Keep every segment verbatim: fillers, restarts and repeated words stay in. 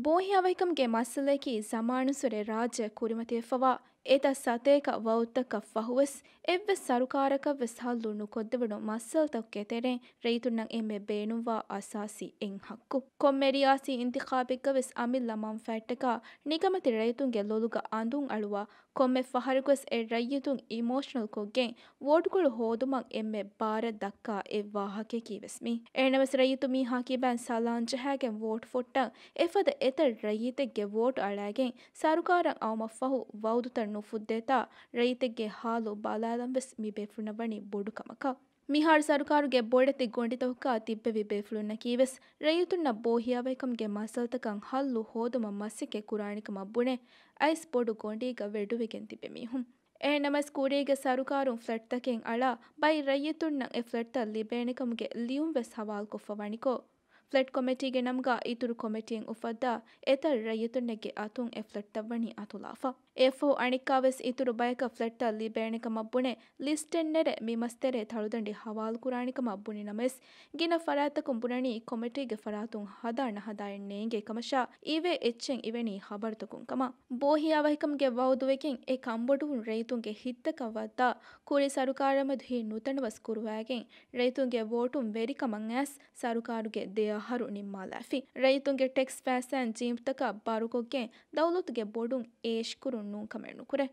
ބޯހިޔާވަހިކަމުގެ މައްސަލަޔަކީ ޒަމާނުއްސުރެ ރާއްޖެ ކުރިމަތިވެފަވާ އެތައް ސަތޭކަ ވައުދުތަކަށް ފަހުވެސް އެއްވެސް ސަރުކާރަކަށްވެސް ހައްލު ނުކޮށްދެވުނު މައްސަލަތަކުގެ ތެރެއިން ރައްޔިތުންނަށް އެންމެ ބޭނުންވާ އަސާސީ އެއް ހައްގު. ކޮންމެ ރިޔާސީ އިންތިޚާބެއްގަވެސް އަމިއްލަ މަންފާއަށްޓަކާ ނިކަމެތި ރައްޔިތުންގެ ލޮލުގަ އަނދުން އަޅުވާ، ކޮންމެ ފަހަރަކުވެސް އެ ރައްޔިތުން އިމޯޝަނަލް ކޮށްގެން ވޯޓުކޮޅު ހޯދުމަށް އެންމެ ބާރަށް ދައްކާ އެއް ވާހަކަޔަކީ ވެސް މީ. އެހެނަސް ރައްޔިތު މީހާ ކިބައިން ސަލާން ޖަހާގެން ވޯޓް ފޮއްޓަން އެފަދަ އެތައް ރައްޔިތެއްގެ ވޯޓު އަޅާގެން ސަރުކާރަށް އައުމަށްފަހު ވައުދުތައް ނުފުއްދޭތާ ރައްޔިތެއްގެ ހާލު ބަލާލަން ވެސް މި ބޭފުޅުންނަށް ވަނީ ބޮޑު ކަމަކަށް. މިހާރު ސަރުކާރުގެ ބޮޑެތި ގޮނޑިތަކުގަ ތިއްބެވި ބޭފުޅުންނަކީވެސް ރައްޔިތުންނަށް ބޯހިޔާވަހިކަމުގެ މައްސަލަތަކަށް ހައްލު ހޯދުމަށް މަސައްކަތް ކުރާނެކަމަށް ބުނެ، އައިސް ބޮޑު ގޮނޑީގަ ވެޑުވެގެން ތިބި މީހުން. އެހެންނަމަވެސް ކުރީގެ ސަރުކާރުން ފްލެޓްތަކެއް އަޅާ ބައި ރައްޔިތުންނަށް އެ ފްލެޓްތައް ލިބޭނެކަމުގެ ލިޔުން ވެސް ހަވާލުކޮށްފަ ވަނިކޮށް، ފްލެޓް ކޮމިޓީގެ ނަމުގަ އިތުރު ކޮމިޓީއެއް އުފައްދާ އެތައް ރައްޔިތުންނެއްގެ އަތުން އެ ފްލެޓްތައް ވަނީ އަތުލާފަ. އެއަށްފަހު އަނެއްކާވެސް އިތުރު ބަޔަކަށް ފްލެޓްތައް ލިބޭނެކަމަށް ބުނެ، ލިސްޓެއް ނެރެ މި މަސްތެރޭ ތަޅުދަނޑި ހަވާލުކުރާނެކަމަށް ބުނި ނަމަވެސް، ގިނަ ފަރާތްތަކުން ބުނަނީ ކޮމިޓީގެ ފަރާތުން ހަދާ ނަހަދާއެއް ނޭނގޭ ކަމަށާ، އިވޭ އެއްޗެއް އިވެނީ ހަބަރުތަކުން ކަމަށް. ބޯހިޔާވަހިކަމުގެ ވައުދުވެގެން އެ ކަންބޮޑުވުން ރައްޔިތުންގެ ހިތްތަކަށް ވައްދާ ކުރީ ސަރުކާރާމެދު ހިތް ނުތަނަވަސް ކުރުވާގެން، ރައްޔިތުންގެ ވޯޓުން ވެރިކަމަށް އައިސް ސަރުކާރުގެ ދެ އަހަރު ނިންމާލާފި. ރައްޔިތުންގެ ޓެކްސް ފައިސާއިން ޖީބުތަކަށް ބާރުކޮށްގެން ދައުލަތުގެ ބޮޑުން އޭޝްކުރުން ނޫން ކަމެއް ނުކުރޭ.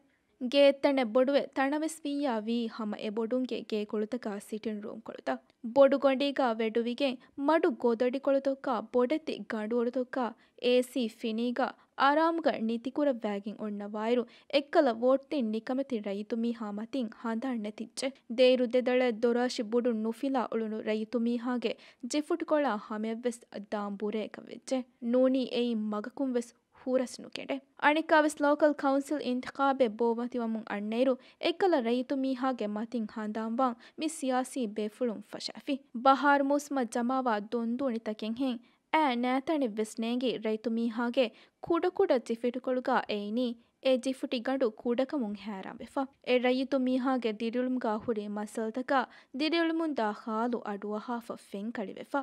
ގޭތައް ތަނެއް ބޮޑުވެ ތަނަވެސް ވިއްޔާ ވީ ހަމަ އެ ބޮޑުންގެ ގޭކޮޅުތަކާ ސިޓިން ރޫމްކޮޅުތައް. ބޮޑު ގޮނޑީގަ ވެޑުވިގެން މަޑު ގޮދޮޑިކޮޅުތަކާ ބޮޑެތި ގަނޑުއޮޅުތަކާ އޭސީ ފިނީގަ އާރާމުގަ ނިތިކުރައްވާގެން އޮންނަވާއިރު، އެއްކަލަ ވޯޓްދިން ނިކަމެތި ރައްޔިތު މީހާ މަތިން ހަނދާން ނެތިއްޖެ. ދޭއިރު ދެދަޅަށް ދޮރާށި ބުޑު ނުފިލާ އުޅުނު ރައްޔިތު މީހާގެ ޖިފުޓިކޮޅާ ހަމަޔަށްވެސް ދާން ބުރޭކަށް ވެއްޖެ. ނޫނީ އެއިން މަގަކުން ވެސް ހުރަސް ނުކެނޑޭ. އަނެއްކާވެސް ލޯކަލް ކައުންސިލް އިންތިޚާބެއް ބޯ މަތިވަމުން އަންނައިރު، އެއްކަލަ ރައްޔިތު މީހާގެ މަތިން ހަނދާންވާން މި ސިޔާސީ ބޭފުޅުން ފަށާފި. ބަހާރު މޫސުމަށް ޖަމާވާ ދޮންދޫނިތަކެއްހެން އައި ނާތަނެއްވެސް ނޭނގި ރައްޔިތު މީހާގެ ކުޑަކުޑަ ޖިފުޓިކޮޅުގަ އެއިނީ އެ ޖިފުޓި ގަނޑު ކުޑަކަމުން ހައިރާންވެފަ. އެ ރައްޔިތު މީހާގެ ދިރިއުޅުމުގަ ހުރި މައްސަލަތަކާ ދިރިއުޅުމުންދާ ހާލު އަޑުއަހާފަ ފެންކަޅިވެފަ.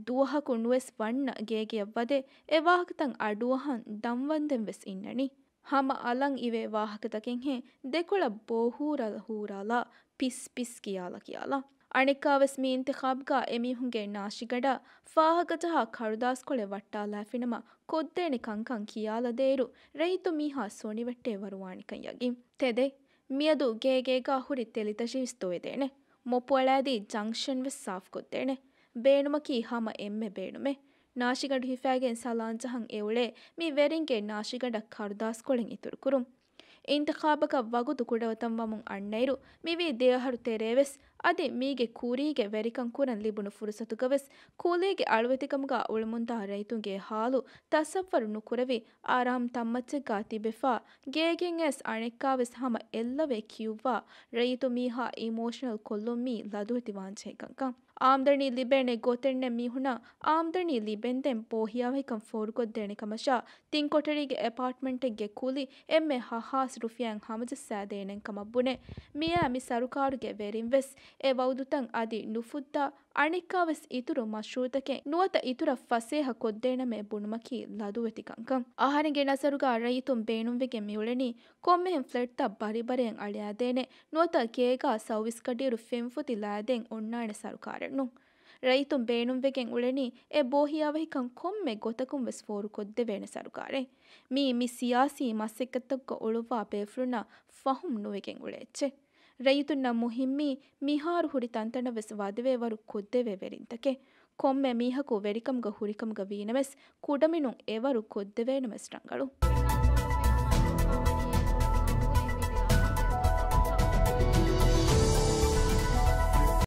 ދުވަހަކު ނުވެސް ވަންނަ ގޭގެއަށް ވަދެ އެ ވާހަކަތައް އަޑުއަހަން ދަންވަންދެން ވެސް އިންނަނީ. ހަމަ އަލަށް އިވޭ ވާހަކަތަކެއްހެން ދެކޮޅަށް ބޯ ހޫރާލަ ހޫރާލާ ޕިސް ޕިސް ކިޔާލަ ކިޔާލާ. އަނެއްކާވެސް މި އިންތިޚާބުގަ އެމީހުންގެ ނާށިގަނޑަށް ފާހަގަޖަހާ ކަރުދާސްކޮޅެއް ވައްޓާލާފިނަމަ ކޮށްދޭނެ ކަންކަން ކިޔާލަދޭއިރު ރައްޔިތު މީހާ ސޮނިވެއްޓޭ ވަރުވާނެކަން ޔަގީން. ތެދެއް، މިއަދު ގޭގޭގަ ހުރި ތެލިތަށިވެސް ދޮވެދޭނެ. މޮޕުއަޅާދީ ޖަންކްޝަން ވެސް ސާފުކޮށްދޭނެ. ބޭނުމަކީ ހަމަ އެންމެ ބޭނުމެއް. ނާށިގަނޑު ހިފާގެން ސަލާން ޖަހަން އެއުޅޭ މި ވެރިންގެ ނާށިގަނޑަށް ކަރުދާސްކޮޅެއް އިތުރުކުރުން. އިންތިޚާބަކަށް ވަގުތު ކުޑަވަތަން ވަމުން އަންނައިރު، މިވީ ދެ އަހަރު ތެރޭވެސް އަދި މީގެ ކުރީގެ ވެރިކަން ކުރަން ލިބުނު ފުރުސަތުގަވެސް ކުލީގެ އަޅުވެތިކަމުގަ އުޅެމުންދާ ރައްޔިތުންގެ ހާލު ތަސައްވަރު ނުކުރެވި އާރާމް ތަންމައްޗެއްގަ ތިބެފަ، ގޭގެން އައިސް އަނެއްކާވެސް ހަމަ އެއްލަވައި ކިޔުއްވާ ރައްޔިތު މީހާ އިމޯޝަނަލް ކޮށްލުން މީ ލަދުވެތިވާންޖެހޭ ކަންކަން. އާމްދަނީ ލިބޭނެ ގޮތެއްނެއް މީހުނަށް އާމްދަނީ ލިބެންދެން ބޯހިޔާވަހިކަން ފޯރުކޮށްދޭނެ ކަމަށާ، ތިން ކޮޓަރީގެ އެޕާޓްމަންޓެއްގެ ކުލި އެންމެ ހަ ހާސް ރުފިޔާއިން ހަމަޖައްސާދޭނެ ކަމަށް ބުނެ، މިއާ މި ސަރުކާރުގެ ވެރިން ވެސް އެ ވައުދުތައް އަދި ނުފުއްދާ، އަނެއްކާވެސް އިތުރު މަޝްރޫއުތަކެއް ނުވަތަ އިތުރަށް ފަސޭހަ ކޮށްދޭނަމޭ ބުނުމަކީ ލަދުވެތި ކަންކަން. އަހަރެންގެ ނަޒަރުގަ ރައްޔިތުން ބޭނުންވެގެން މިއުޅެނީ ކޮންމެހެން ފްލެޓްތައް ބަރިބަރިއަށް އަޅާދޭނެ ނުވަތަ ގޭގަ ސައުވީސް ގަޑިއިރު ފެންފުތި ލާދޭން އޮންނާނެ ސަރުކާރެއް ނޫން. ރައްޔިތުން ބޭނުންވެގެން އުޅެނީ އެ ބޯހިޔާވަހިކަން ކޮންމެ ގޮތަކުން ވެސް ފޯރުކޮށްދެވޭނެ ސަރުކާރެއް. މީ މި ސިޔާސީ މަސައްކަތްތަކުގަ އުޅުއްވާ ބޭފުޅުންނަށް ފަހުމް ނުވެގެން އުޅޭ އެއްޗެއް. ރައްޔިތުންނަށް މުހިއްމީ މިހާރު ހުރި ތަންތަނަށް ވެސް ވަދެވޭ ވަރު ކޮށްދެވޭ ވެރިންތަކެއް. ކޮންމެ މީހަކު ވެރިކަމުގަ ހުރިކަމުގަ ވީނަމަވެސް، ކުޑަމިނުން އެވަރު ކޮށްދެވޭނަމަވެސް ރަނގަޅު.